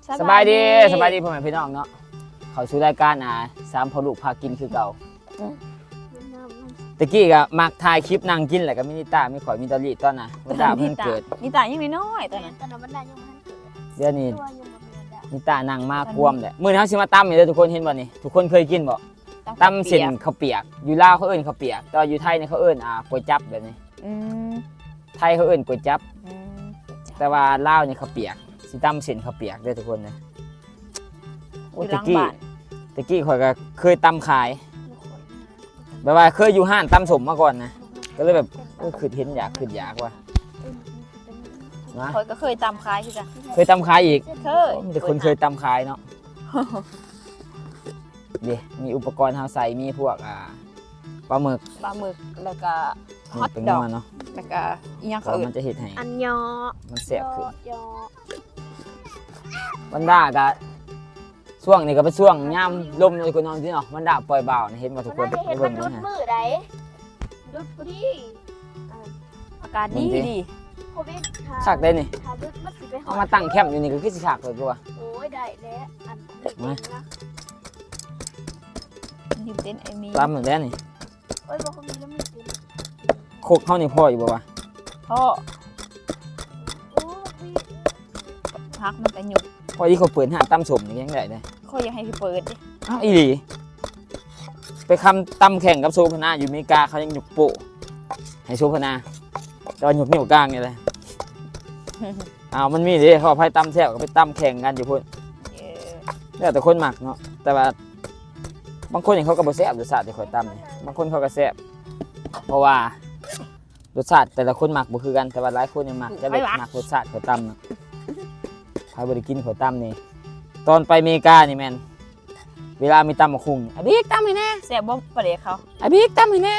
ສະບາຍດີ ສະບາຍດີ ສະບາຍດີພໍ່ແມ່ພີ່ນ້ອງເນາະ ເຂົ້າສູ່ລາຍການ ອ່າ ສາມພໍ່ລູກພາກິນຄືເກົ່າ. ອືມ ແຕ່ກີ້ກໍມັກຖ່າຍຄລິບນັ່ງກິນແຫຼະ ກໍມີນິຕາ ມີຂ້ອຍ ມີຕາລີ ຕອນນະ ວັນດາເພິ່ນເກີດ ນິຕາຍັງນ້ອຍໆ ຕອນນັ້ນ ຕອນນັ້ນວັນດາຍັງບໍ່ທັນເກີດ. ດຽວນີ້ ຄືວ່າຍັງບໍ່ມີວັນດາ ນິຕານັ່ງມາກວມແຫຼະ. ມື້ນີ້ເຮົາຊິມາຕຳນີ້ເດີທຸກຄົນ ເຫັນບໍ່ນີ້ ທຸກຄົນເຄີຍກິນບໍ່? ຕຳເສັ້ນເຂົ້າປຽກ ຢູ່ລາວເຂົາເອີ້ນເຂົ້າປຽກ ແຕ່ວ່າຢູ່ໄທນີ້ເຂົາເອີ້ນ ອ່າ ກວຍຈັບແບບນີ້. ອືມ ໄທເຂົາເອີ້ນກວຍຈັບ ອືມ ແຕ່ວ່າລາວນີ້ເຂົ້າປຽກ ຊິຕຳເສັ້ນເຂົ້າປຽກເດີທຸກຄົນເດີ. ໂອ້ ຢູ່ຫຼັງບ້ານ ແຕ່ກີ້ ແຕ່ກີ້ຂ້ອຍກໍເຄີຍຕຳຂາຍ ແບບວ່າເຄີຍຢູ່ຮ້ານຕຳສົ້ມມາກ່ອນນະ ກໍເລີຍແບບ ໂອ້ ຄິດເຫັນຢາກ ຄິດຢາກວ່າ ນະ ຂ້ອຍກໍເຄີຍຕຳຂາຍຄືກັນ. ເຄີຍຕຳຂາຍອີກ? ເຄີຍ. ໂອ້ ມີແຕ່ຄົນເຄີຍຕຳຂາຍເນາະ. ເດ້ ມີອຸປະກອນເຮົາໃສ່ ມີພວກ ອ່າ ປາໝຶກ ປາໝຶກ ແລ້ວກະຮອດດອກເນາະ ແລ້ວກະອີ່ຫຍັງເຂົາເອີ້ນ ມັນຈະເຮັດໃຫ້ອັນຍໍ້ ມັນແຊບຂຶ້ນ. ບັນດາກະ ຊ່ວງນີ້ກໍເປັນຊ່ວງຍາມລົມເນາະ ທຸກຄົນເນາະ ບັນດາປ່ອຍບ່າວນະ ເຫັນບໍ່ທຸກຄົນ ໄປເບິ່ງເບິ່ງຫັ້ນ. ອາກາດດີດີ ໂຄວິດ ຄັກເດ້ນີ້ ເອົາມາຕັ້ງແຄມຢູ່ນີ້ກໍຄືຊິຄັກເລີຍ ຄືວ່າ ໂອ້ຍ ໄດ້ແລ້ວ ອັນ ຕຳແລ້ວນີ້ ໂອ້ຍ ບໍ່ຄ່ອຍມີແລ້ວມີເຕັມ ຄົກເຮົານີ້ພໍຢູ່ບໍ່ວະ? ພໍ ໂອ້ຍ ຜັກມັນກໍຫຍຸກ ພໍດີເຂົາເປີດຮ້ານຕຳສົ້ມນີ້ຍັງໄດ້ເດ້. ຂ້ອຍຢາກໃຫ້ເພິ່ນເປີດເດ້. ອ້າວ ອີ່ຫຼີ ໄປຄຳຕຳແຂ່ງກັບໂຊພະນາ ຢູ່ເມກາເຂົາຍັງຍົກໂປ້ໃຫ້ໂຊພະນາ ແຕ່ວ່າຍົກນິ້ວກາງນີ້ແຫຼະ. ອ້າວ ມັນມີເດ້ ເຂົາໃຜຕຳແຊບກໍໄປຕຳແຂ່ງກັນຢູ່ພຸ້ນ. ເອີ ແລ້ວແຕ່ຄົນມັກເນາະ ແຕ່ວ່າບາງຄົນນີ້ເຂົາກໍບໍ່ແຊບ ລົດຊາດທີ່ຂ້ອຍຕຳນີ້ ບາງຄົນເຂົາກໍແຊບ ເພາະວ່າ ລົດຊາດແຕ່ລະຄົນມັກບໍ່ຄືກັນ ແຕ່ວ່າຫຼາຍຄົນນີ້ມັກ ຈະແບບມັກລົດຊາດຂ້ອຍຕຳນະ. ໃຜບໍ່ໄດ້ກິນຂ້ອຍຕຳນີ້ ຕອນໄປເມການີ້ແມ່ນ ເວລາມີຕຳບັກຫຸ່ງ ອາບີກຕຳໃຫ້ແດ່ ແຊບບໍ່ປາແດກເຂົາ ອາບີກຕຳໃຫ້ແດ່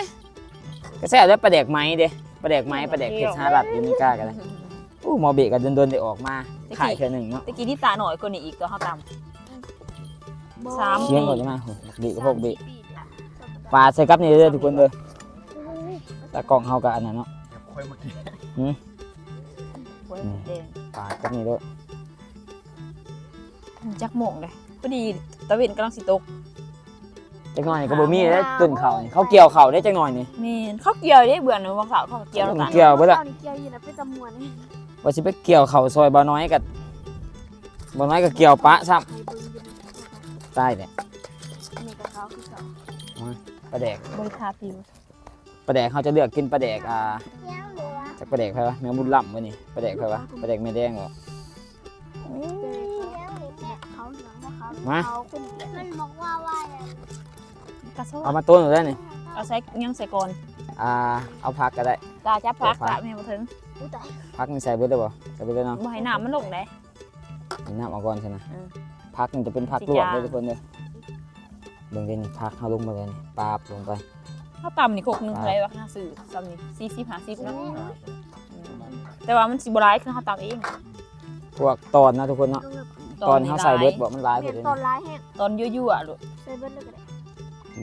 ກໍແຊບແລ້ວ ປາແດກໄໝເດ້ ປາແດກໄໝ ປາແດກເຂດສະຫະລັດ ຢູ່ເມກາກໍໄດ້. ໂອ້ ໝໍເບກກໍດົນໆໄດ້ອອກມາຂາຍເທື່ອໜຶ່ງເນາະ. ແຕ່ກີ້ນີ້ຕາໜ້ອຍກວ່ານີ້ອີກ ຕອນເຮົາຕຳ ສາມປີ ສຽງກໍຈະມາ ເບກ ພວກເບກ ປາດໃສ່ກັບນີ້ເດີທຸກຄົນເດີ. ຕາກ້ອງເຮົາກໍອັນນັ້ນເນາະ ຫືມ ປາດກັບນີ້ໂລດ. ຈັກໂມງເດ້ ພໍດີຕາເວັນກຳລັງຊິຕົກ. ຈັກໜ້ອຍນີ້ກໍບໍ່ມີແລ້ວ ຕົ້ນເຂົ້ານີ້ ເຂົາກ່ຽວເຂົ້າເດ້ ຈັກໜ້ອຍນີ້. ແມ່ນ ເຂົາກ່ຽວເດ້ ເບື່ອນມື້ເຊົ້າເຂົາກໍກ່ຽວນຳກັນ ກ່ຽວເບິດລະ ກ່ຽວຢູ່ນະ ເປັນຕາມ່ວນ. ວ່າຊິໄປກ່ຽວເຂົ້າຊ່ອຍບ່າວນ້ອຍ ກໍບ່າວນ້ອຍກໍກ່ຽວປະຊ້ຳ ຕາຍແລ້ວ. ປາແດກ ບໍ່ໄດ້ທາຜິວ. ປາແດກ ເຮົາຈະເລືອກກິນປາແດກ ອ່າ ຈັກປາແດກໃຜວະ ແມ່ບຸນລ້ຳມື້ນີ້ ປາແດກໃຜວະ ປາແດກແມ່ແດງບໍ? ມາ ເອົາມາຕົ້ນເລີຍນີ້ ເອົາໃສ່ຫຍັງໃສ່ກ່ອນ? ອ່າ ເອົາຜັກກໍໄດ້ ຕາຈັບຜັກ ຕາແມ່ບໍ່ເຖິງ. ຜັກນີ້ໃສ່ເບິດແລ້ວບໍ່? ໃສ່ເບິດແລ້ວເນາະ ບໍ່ໃຫ້ນ້ຳມັນລົງເດ້. ນ້ຳເອົາກ່ອນຊັ້ນນະ. ເອີ ຜັກນີ້ຈະເປັນຜັກລວກເດີທຸກຄົນເດີ. ເບິ່ງເດ້ນີ້ ຜັກເຮົາລົງມາແລ້ວນີ້ ປາບລົງໄປ. ເຮົາຕຳນີ້ຄົກໜຶ່ງເທົ່າໃດວະ? ເຮົາຊື້ຊ່ຳນີ້ ສີ່ສິບ ຫ້າສິບເນາະ. ອືມ ແຕ່ວ່າມັນຊິບໍ່ຫຼາຍຄືເຮົາຕຳເອງ. ພວກຕອນນະທຸກຄົນເນາະ ຕອນເຮົາໃສ່ເບິດບໍ່? ມັນຫຼາຍໂພດເດ້ ຕອນຫຼາຍແຮງ ຕອນຍົວໆໂລດ ໃສ່ເບິດເລີຍກໍໄດ້.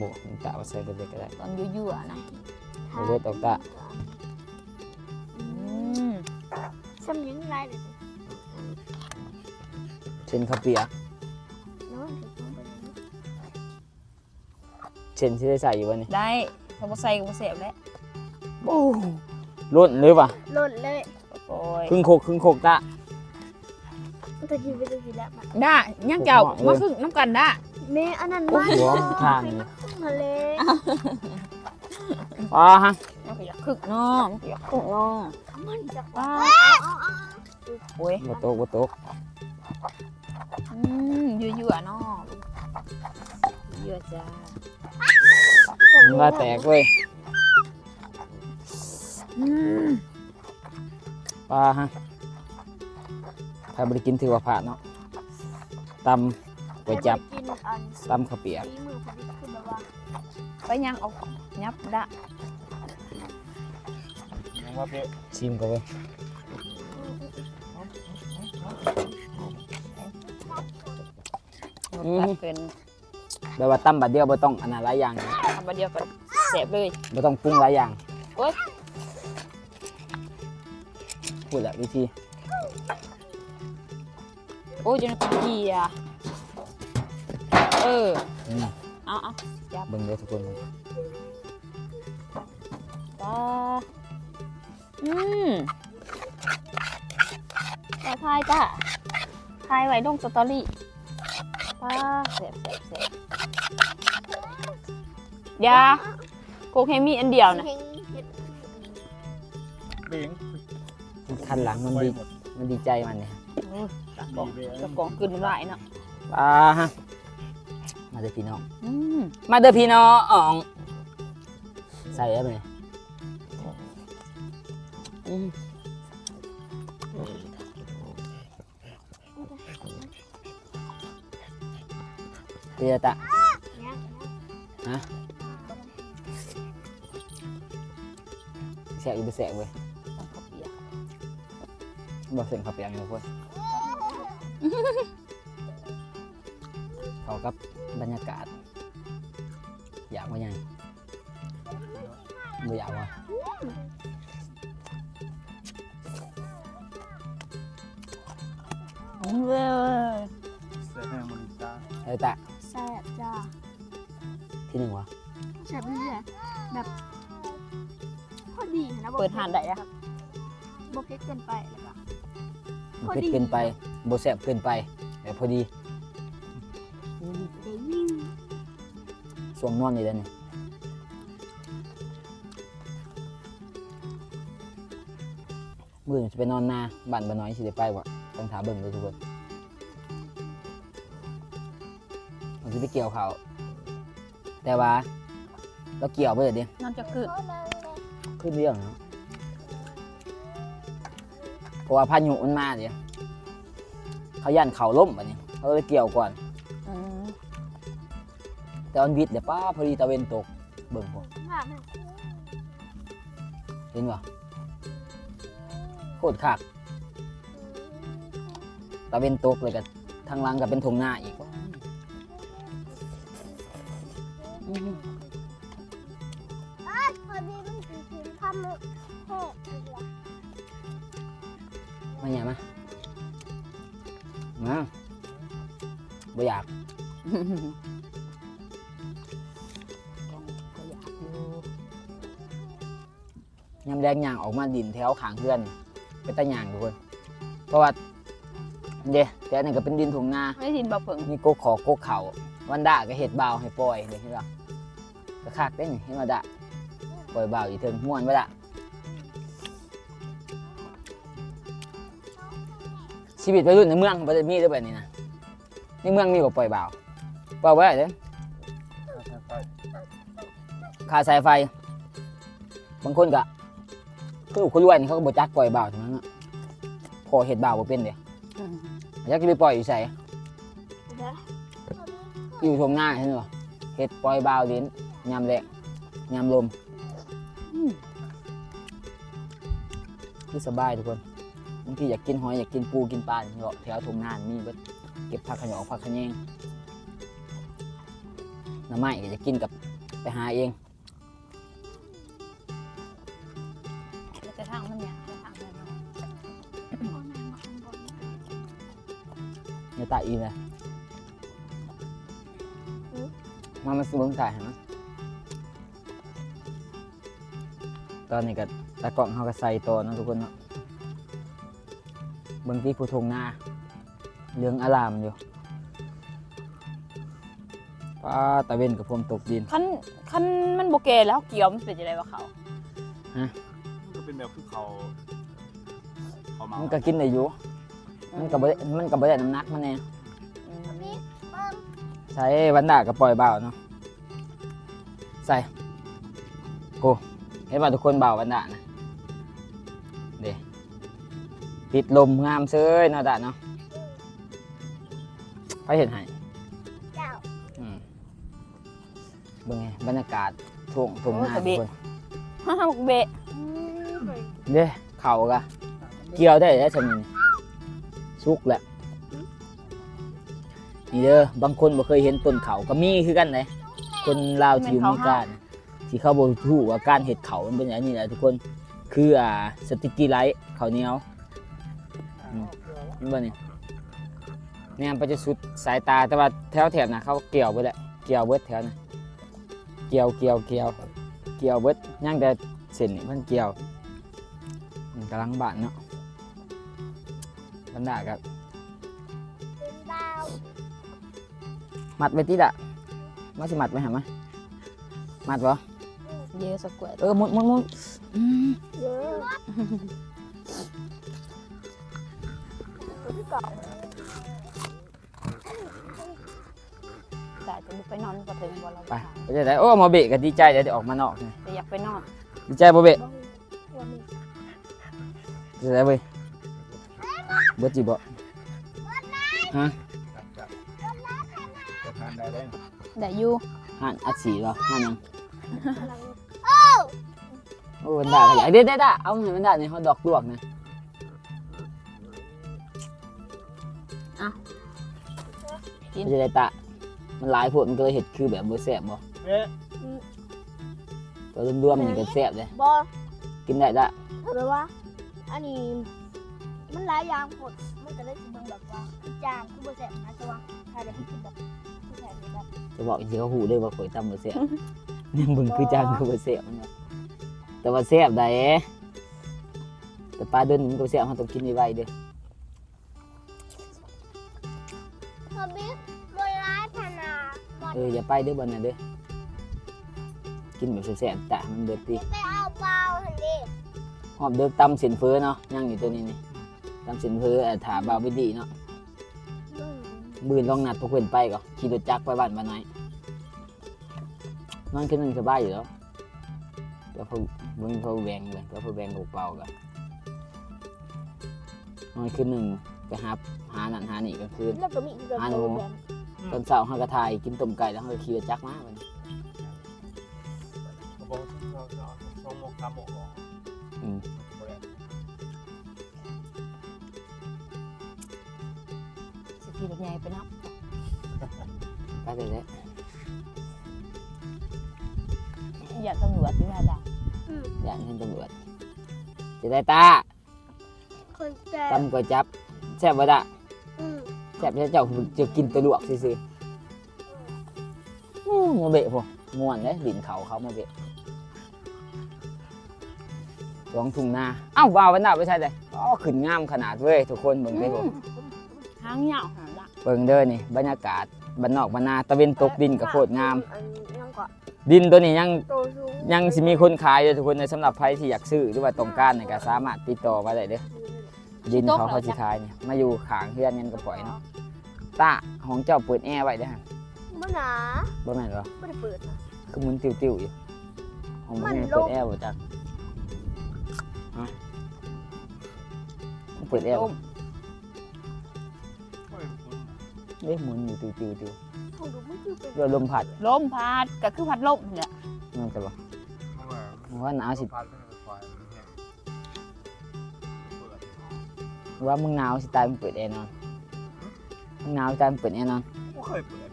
ບໍ່ ກະວ່າໃສ່ເບິດເລີຍກໍໄດ້ ຕອນຍົວໆນະ ບໍ່ເບິດອອກກະ. ອືມ ຊ່ຳຍັງຫຼາຍເລີຍ. ເສັ້ນເຂົ້າປຽກ ເສັ້ນຊິໄດ້ໃສ່ຢູ່ບໍ່ນີ້? ໄດ້ ຖ້າບໍ່ໃສ່ກໍບໍ່ແຊບແຫຼະ. ໂອ້ ລົ້ນເລີຍຫວາ ລົ້ນເລີຍ. ໂອ້ຍ ຄຶ່ງຄົກ ຄຶ່ງຄົກຕະ. ຕະກີ້ໄປຕະກີ້ແລ້ວ ດ້າ ຍັງເຈົ້າ ມາຄຶ່ງນຳກັນດ້າ. ແມ່ ອັນນັ້ນມາ ມາທາງນີ້ ມາແລ້ວ. ອໍຮະ ມັນກໍຢາກຄຶກເນາະ ມັນກໍຢາກຄຶກເນາະ. ມັນຈະ ໂອ້ຍ ບໍ່ຕົກ ບໍ່ຕົກ. ອືມ ຍົວໆເນາະ ຍົວໆຈ້າ. ນ້ຳລາຍແຕກເວີຍ. ອືມ ປາຮະ ໃຜບໍ່ໄດ້ກິນຖືວ່າພາດເນາະ. ຕຳກວຍຈັບ ຕຳເຂົ້າປຽກ. ໄປຍ່າງອອກ ຫຍັບດະ ຊີມກ່ອນເວີຍ. ອືມ ແບບວ່າຕຳບາດດຽວບໍ່ຕ້ອງອັນນັ້ນຫຼາຍຢ່າງ ຕຳບາດດຽວກໍແຊບເລີຍ ບໍ່ຕ້ອງປຸງຫຼາຍຢ່າງ. ໂອ້ຍ ພຸ້ນແຫຼະວິທີ. ໂອ້ຍ ຈົນເປັນເຫຍື່ອ ເອີ ອືມ ເອົາໆ ຈັບ ເບິ່ງເດີທຸກຄົນ ປາ ອືມ ຕາ ຖ່າຍ ຕາ ຖ່າຍໄວ້ລົງສະຕໍຣີ ປາ ແຊບໆໆ ຢ່າ ໂຄກເຮງມີອັນດຽວນະ ເຮັດ ເປັນ ມັນຄັນຫຼັງ ມັນດີ ໄວໝົດ ມັນດີໃຈມັນນີ້ ໂອ້ຍ ຈັກກອງ ຈັກກອງກືນນ້ຳລາຍເນາະ ອ່າຮະ ມາເດີພີ່ນ້ອງ ອືມ ມາເດີພີ່ນ້ອງ ໃສ່ແລ້ວນີ້ ອືມ. ເປັນຕາ ຍັງ ຮະ ແຊບອີ່ບໍ່ແຊບເວີຍ ເອົາເຂົ້າປຽກ ບໍ່ເສັ້ນເຂົ້າປຽກນີ້ເວີຍ ເຂົ້າກັບບັນຍາກາດ ຢາກບໍ່ໃຫຍ່ ບໍ່ຢາກວ່າ ອືມ ເວີຍ ແຊບແຮງ ມັນຈ້າ ເອີ ຕາ ແຊບຈ້າ ທີໜຶ່ງຫວາ ແຊບເລື້ອຍໆ ແບບ ພໍດີຫັ້ນນະ ບໍ່ ເປີດຮ້ານໄດ້ອະ ບໍ່ເຜັດເກີນໄປ ແລ້ວກໍ ບໍ່ເຜັດເກີນໄປ ພໍດີ ບໍ່ແຊບເກີນໄປ ແບບພໍດີ ອືມ ໄດ້ຍິນ ຊ່ວງນອນນີ້ແຫຼະນີ້ ມື້ອື່ນຊິໄປນອນນາ ບ້ານບໍ່ນ້ອຍ ຊິໄດ້ໄປບໍ່ ຕ້ອງຖ້າເບິ່ງເດີທຸກຄົນ ມັນຊິໄປກ່ຽວເຂົ້າ ແຕ່ວ່າລາວກ່ຽວໄປແລ້ວເດ້ ນອນຈັກຄືນ ຄືນດຽວນະ ເພາະວ່າພາຍຸມັນມາເດ້ ເຂົາຢ້ານເຂົ້າລົ້ມບາດນີ້ ເຂົາເລີຍກ່ຽວກ່ອນ ອືມ ແຕ່ມັນວິດແລ້ວ ປ້າ ພໍດີຕາເວັນຕົກ ເບິ່ງພຸ້ນ ເຫັນບໍ່ ໂຄດຄັກ ຕາເວັນຕົກ ແລ້ວກໍທາງຫຼັງກໍເປັນທົ່ງນາອີກ ອືມ ເອີຍ ພໍດີມັນຊິກິນຄຳແຮກອີກລະ ມາຫຍັງມາ ມາ ບໍ່ຢາກ ກໍຢາກຢູ່ ຍາມແລງຍ່າງອອກມາຫຼິ້ນແຖວຂ້າງເຮືອນ ເປັນຕາຍ່າງທຸກຄົນ ເພາະວ່າເດ້ ແຖວນັ້ນກໍເປັນດິນທົ່ງນາ ໄດ້ດິນບໍ່ເພິ່ງ ມີກົກຂອກກົກເຂົ້າ ວັນດາກໍເຮັດບ່າວໃຫ້ປ່ອຍເດ້ ເຫັນບໍ່ ກໍຄັກເດ້ນີ້ ເຫັນບໍ່ດາ ປ່ອຍບ່າວຢູ່ເທິງ ມ່ວນບໍ່ດາ ຊີວິດໄວລຸ້ນໃນເມືອງບໍ່ໄດ້ມີເດີແບບນີ້ນະ ໃນເມືອງມີບໍ່ປ່ອຍບ່າວ ປ່ອຍບໍ່ໄດ້ເດ້ ຄາສາຍໄຟ ບາງຄົນກະ ຄືລູກຄົນລວຍນີ້ ເຂົາກໍບໍ່ຈັກປ່ອຍບ່າວເທົ່ານັ້ນນະ ເພາະເຮັດບ່າວບໍ່ເປັນເດ້ ອືມ ຈັກຊິໄປປ່ອຍຢູ່ໃສ ຢູ່ທົ່ງນາເຫັນບໍ່ ເຮັດປ່ອຍບ່າວຫຼິ້ນຍາມແລ້ງ ຍາມລົມ ອືມ ຄືສະບາຍທຸກຄົນ ບາງທີຢາກກິນຫອຍ ຢາກກິນປູ ກິນປາ ເລາະແຖວທົ່ງນາມີເບິດ ເກັບຜັກຂະຫຍອກ ຜັກຂະແຍງ ໜໍ່ໄມ້ກໍຢາກກິນກໍໄປຫາເອງ ແຕ່ທາງມັນຍາກ ທາງມັນຍາກ ເນຍ ຕາອີແຫຼະ ອືມ ມາ ມາຊິເບິ່ງຖ່າຍໃຫ້ມັນ ຕອນນີ້ກໍຕາກ້ອງເຮົາກໍໃສ່ຕໍ່ເນາະທຸກຄົນເນາະ ເບິ່ງຕິ ພູທົ່ງນາເຫຼືອງອາລາມຢູ່ ປ້າ ຕາເວັນກໍພວມຕົກດິນ ຄັນ ຄັນມັນບໍ່ແກ່ແລ້ວ ເຮົາກ່ຽວມັນຊິເປັນຈັ່ງໃດວະເຂົາ ຮະ ມັນກໍເປັນແບບຄືເຂົາ ເຂົາເມົາ ມັນກໍກິນໄດ້ຢູ່ ມັນກໍບໍ່ໄດ້ ມັນກໍບໍ່ໄດ້ນ້ຳໜັກມັນແດ່ ອືມ ໃສ່ ວັນດາກໍປ່ອຍບ່າວເນາະ ໃສ່ ໂອ້ ເຫັນບໍ່ທຸກຄົນ ບ່າວວັນດານະ ເດ້ ຕິດລົມງາມເສີຍເນາະ ຕາເນາະ ໃຜເຮັດໃຫ້ ເຈົ້າ ອືມ ເບິ່ງແດ່ ບັນຍາກາດທົ່ງ ທົ່ງນາ ໂອ້ຍ ທຸກຄົນ ບັກເບະ ອືມ ເດ້ ເຂົ້າກະກ່ຽວໄດ້ແລ້ວຊ່ຳນີ້ ສຸກແລ້ວ ນີ້ເດີ ບາງຄົນບໍ່ເຄີຍເຫັນຕົ້ນເຂົ້າກໍມີຄືກັນເດ້ ຄົນລາວທີ່ຢູ່ອາເມລິການະ ທີ່ເຂົາບໍ່ຮູ້ວ່າການເຮັດເຂົ້າມັນເປັນອັນນີ້ແຫຼະທຸກຄົນ ຄື ອ່າ ສະຕິກກີໄລ ເຂົ້າໜຽວ ອືມ ເຫັນບໍ່ນີ້ ແນມໄປຈົນສຸດສາຍຕາ ແຕ່ວ່າແຖວແຖບນະ ເຂົາກ່ຽວເບິດແຫຼະ ກ່ຽວເບິດແຖວນະ ກ່ຽວ ກ່ຽວ ກ່ຽວ ກ່ຽວເບິດ ຍັງແຕ່ເສັ້ນນີ້ມັນກ່ຽວ ມັນກຳລັງບານເນາະ ບັນດາກໍ ມັດໄວ້ຕິລະ ມາ ຊິມັດໄວ້ຫັ້ນມາ ມັດບໍ່? ເຢ ສະກວດ ເອີ ໝຸນ ໝຸນ ໝຸນ ອືມ ຕາຍ ຈະບໍ່ໄປນອນກະເທິງບໍ່ລະ ໄປ ໄປຈັ່ງໃດ? ໂອ້ ໝໍເບະກໍດີໃຈໄດ໋ ໄດ້ອອກມານອກນີ້ ແຕ່ຢາກໄປນອນ ດີໃຈບໍ່ເບະ? ເປັນຈັ່ງໃດເວີຍ ເບິດຈິບໍ່? ຮະ? ໄດ້ຢູ່ ຮ້ານອັດສີບໍ່? ຮ້ານຫຍັງ? ໂອ້ ບັນດາກໍຢາກ ເດໆໆ ເອົາໃຫ້ບັນດານີ້ ຮອດດອກລວກນະ ເອົາ ກິນ ເປັນຈັ່ງໃດຕະ? ມັນຫຼາຍໂພດ ມັນກໍເລີຍເຮັດຄືແບບບໍ່ແຊບບໍ່? ເອະ ຕົວລວມໆນີ້ກໍແຊບເດ້ ບໍ່ ກິນໄດ້ລະ ແບບວ່າ ອັນນີ້ມັນຫຼາຍຢ່າງໂພດ ມັນກໍເລີຍຊິເບິ່ງແບບວ່າຄືຈາງ ຄືບໍ່ແຊບນະ ແຕ່ວ່າຖ້າໄດ້ກິນແບບ ຄືແຊບແບບ ຈະບອກຈັ່ງຊີ້ ເຂົາຮູ້ເດ້ວ່າຂ້ອຍຕຳບໍ່ແຊບ ແນມເບິ່ງຄືຈາງ ຄືບໍ່ແຊບ ແມ່ນບໍ່? ແຕ່ວ່າແຊບໃດ໋ ແຕ່ປາດົນມັນກໍແຊບ ເຮົາຕ້ອງກິນໄວໆເດີ້. ບໍ່ບິດບໍ່ຫຼາຍຂະໜາດ ເອີ ຢ່າໄປເດີ້ບ່ອນນັ້ນເດີ້ ກິນແບບແຊບໆ ຕາໃຫ້ມັນເບິດຕິ ໄປເອົາເບົາຫັ້ນເດ້ ຮອບເດິກຕຳເສັ້ນເຝີເນາະ ຍັງຢູ່ໂຕນີ້ນີ້ ຕຳເສັ້ນເຝີ ຖ້າບ່າວບິດດີເນາະ ອືມ ມື້ອື່ນລອງນັດພວກເພິ່ນໄປກໍ ຂີ່ລົດຈັກໄປບ້ານບ່າວນ້ອຍ ນອນຄືນໜຶ່ງສະບາຍຢູ່ແລ້ວ ແລ້ວເຂົາ ເບິ່ງເຂົາແບ່ງເລີຍ ແລ້ວເຂົາແບ່ງກະເປົາກະ ນອນຄືນໜຶ່ງໄປຫາ ຫານັ້ນຫານີ້ກາງຄືນ ແລ້ວກໍມີອີກ ຫາໜູ ຕອນເຊົ້າເຮົາກໍຖ່າຍກິນຕົ້ມໄກ່ ແລ້ວເຮົາກໍຂີ່ລົດຈັກມາບັດນີ້ ສອງໂມງ ສາມໂມງ ອືມ ຊິຂີ່ລົດໃຫຍ່ໄປນຳ ໄປເລີຍແຫຼະ ຢ້ານຕຳຫຼວດຢູ່ຫັ້ນລະ ອືມ ຢ້ານຕຳຫຼວດ ຈະໄດ້ຕາ ຄົນແຊບ ຕຳກວຍຈັບ ແຊບບໍ່ຕາ? ອືມ ແຊບແທ້ ເຈົ້າຈະກິນແຕ່ລວກຊື່ໆ ໂອ້ ມາເບະພຸ້ນ ມ່ວນເດ້ ດິນເຂົ້າ ເຂົ້າມາເບະ ສອງທຸ່ງນາ ເອົ້າ ວ່າວບັນດາໄປໃສເດ້? ອໍ ຂຶ້ນງາມຂະໜາດເວີຍ ທຸກຄົນເບິ່ງເດ້ ອືມ ຫາງຍາວຂະໜາດລະ ເບິ່ງເດີນີ້ ບັນຍາກາດບ້ານນອກບ້ານນາ ຕາເວັນຕົກ ດິນກໍໂຄດງາມ ອັນຫຍັງເກາະ ດິນໂຕນີ້ຍັງ ໂຕສູງ ຍັງຊິມີຄົນຂາຍຢູ່ທຸກຄົນເອີຍ ສຳລັບໃຜທີ່ຢາກຊື້ ຫຼືວ່າຕ້ອງການນີ້ກໍສາມາດຕິດຕໍ່ມາໄດ້ເດີ້ ດິນເຂົາ ເຂົາຊິຂາຍນີ້ ມາຢູ່ຂ້າງເຮືອນກັນກັບຂ້ອຍເນາະ ຕາ ຫ້ອງເຈົ້າເປີດແອໄວ້ເດ້ຫັ້ນ ບໍ່ນາ ບໍ່ແມ່ນບໍ່? ບໍ່ໄດ້ເປີດນະ ຄືໝູນຕິວໆຢູ່ ຫ້ອງບໍ່ແມ່ນເປີດແອບໍ່ຈັກ ຮະ ເປີດແອບໍ່? ເດ້ ໝູນຢູ່ຕິວໆ ເປັນລົມພັດ ລົມພັດກໍຄືພັດລົມຫັ້ນແຫຼະ ແມ່ນແຕ່ບໍ່ ວ່າໜາວຊິ ວ່າມຶງໜາວຊິຕາຍ ມຶງເປີດແອນອນ ມຶງໜາວຊິຕາຍ ມຶງເປີດແອນອນ ບໍ່ເຄີຍເປີດ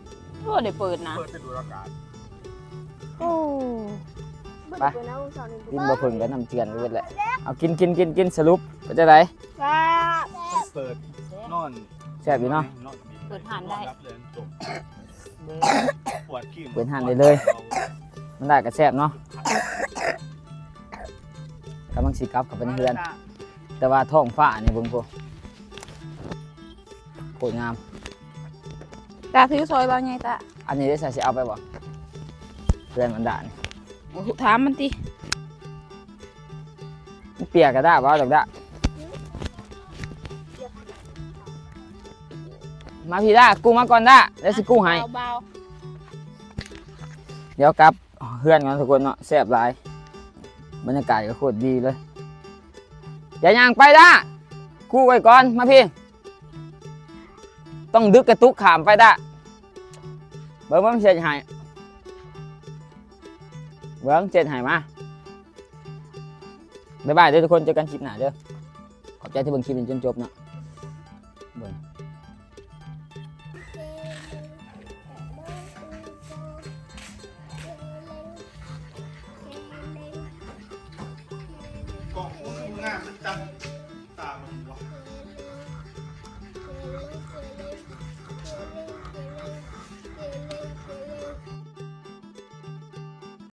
ບໍ່ໄດ້ເປີດນະ ເປີດແຕ່ດູດອາກາດ ໂອ້ ໄປ ກິນບໍ່ເພິ່ງກັບນ້ຳເຈື່ອນໄປເບິດແຫຼະ ເອົາ ກິນ ກິນ ກິນ ກິນ ສະຫຼຸບເປັນຈັ່ງໃດ? ແຊບ ເປີດນອນ ແຊບຢູ່ເນາະ ເປີດຮ້ານໄດ້ ເປີດຮ້ານໄດ້ເລີຍ ມັນໄດ້ກໍແຊບເນາະ ກຳລັງຊິກັບເຂົ້າໄປໃນເຮືອນ ແຕ່ວ່າທ້ອງຟ້ານີ້ເບິ່ງພຸ້ນ ໂຄດງາມ ຕາຖືຊອຍເບົາໃຫຍ່ຕາ ອັນນີ້ໄດ້ໃສ່ ຊິເອົາໄປບໍ່? ເພື່ອນມັນດ່ານີ້ ໂອ້ ຖາມມັນຕິ ມັນປຽກກະດ້າບໍ່ ດອກດ້າ ມາພີ້ດ້າ ກູ້ມາກ່ອນດ້າ ແລ້ວຊິກູ້ໃຫ້ ເບົາໆ ດຽວກັບເຮືອນກ່ອນທຸກຄົນເນາະ ແຊບຫຼາຍ ບັນຍາກາດກໍໂຄດດີເລີຍ ຢ່າຍ່າງໄປດ້າ ກູ້ໄວ້ກ່ອນ ມາພີ້ ຕ້ອງດຶກກະຕຸກຂ້າມໄປດ້າ ເບິ່ງ ເບິ່ງ ເຊັດໃຫ້ ເບິ່ງ ເຊັດໃຫ້ ມາ ບາຍບາຍເດີທຸກຄົນ ເຈີກັນຄລິບໜ້າເດີ ຂອບໃຈທີ່ເບິ່ງຄລິບນີ້ຈົນຈົບເນາະ ເບິ່ງ